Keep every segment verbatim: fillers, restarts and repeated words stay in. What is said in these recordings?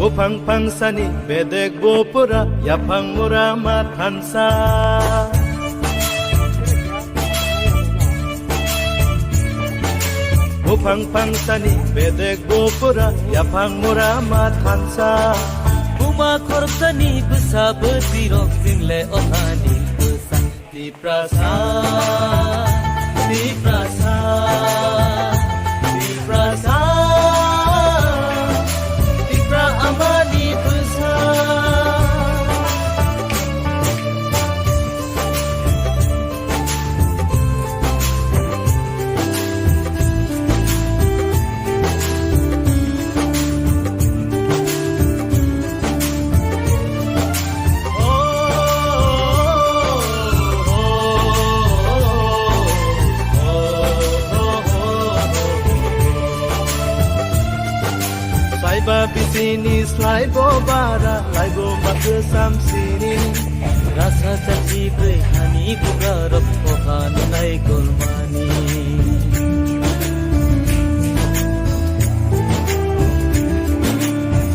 Buphang phangsani bedek bo pura yaphang mura ma thansa. Buphang phangsani bedek bo pura yaphang mura ma thansa. Buma khoroksani bwsa bwtwi rok jingle othani bwsa. Tiprasa, Tiprasa, Tiprasa, Tipra amani bwsa. Slaiba bisini slaibo bara, laibo mathwsam sini. Rasa chachi bwkhani bugarok oha nunai kolmani.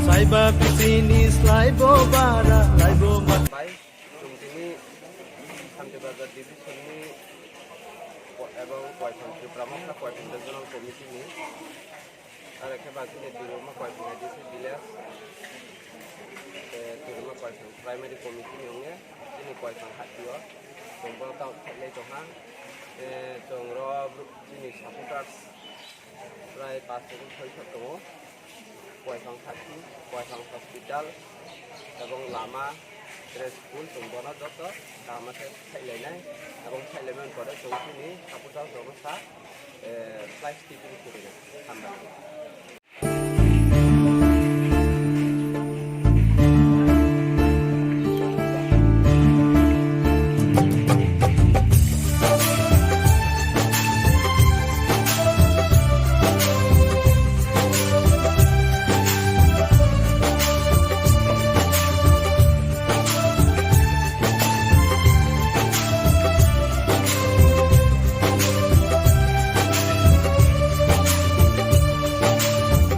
Slaiba bisini slaibo bara, laibo ma- Bai, chwng tini Santibazar division ni ko-, ebong Koiphang Tipra Motha Koiphang Regional Committee ni Aro khe ba chini Twiruma Koiphang A D C village, eh, Twiruma Koiphang primary committee ni wngya chini Koiphang hati o. Chwng bo tamo khailai tongha. Eh, chwng ro bru-, chini supporters prai pash thani soi sat tongo. Koiphang hati, Koiphang hospital, ebong lama, dress school, chwng bono joto kaham khe khailainai. Ebong khailaimani pore chwng chini supporters rokno sa, eh, plastic ni kwrwino hambai.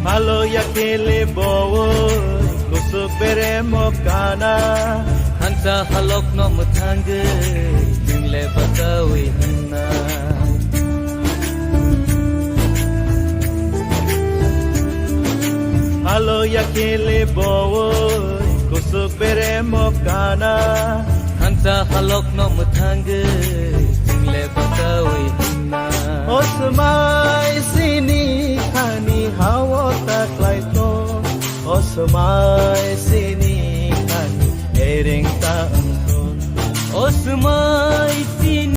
Malo ya kele bowoi, kusuk bere mo kana. Hansa halok no mwthangwi, jingle batawi hwnna. Halo ya kele bowoi, kusuk bere mo kana. Hansa halok no mwthangwi, jingle batawi hwnna. O swmai sini khani hao taklai to. O swmai sini khani ereng ta wngkho. O swmai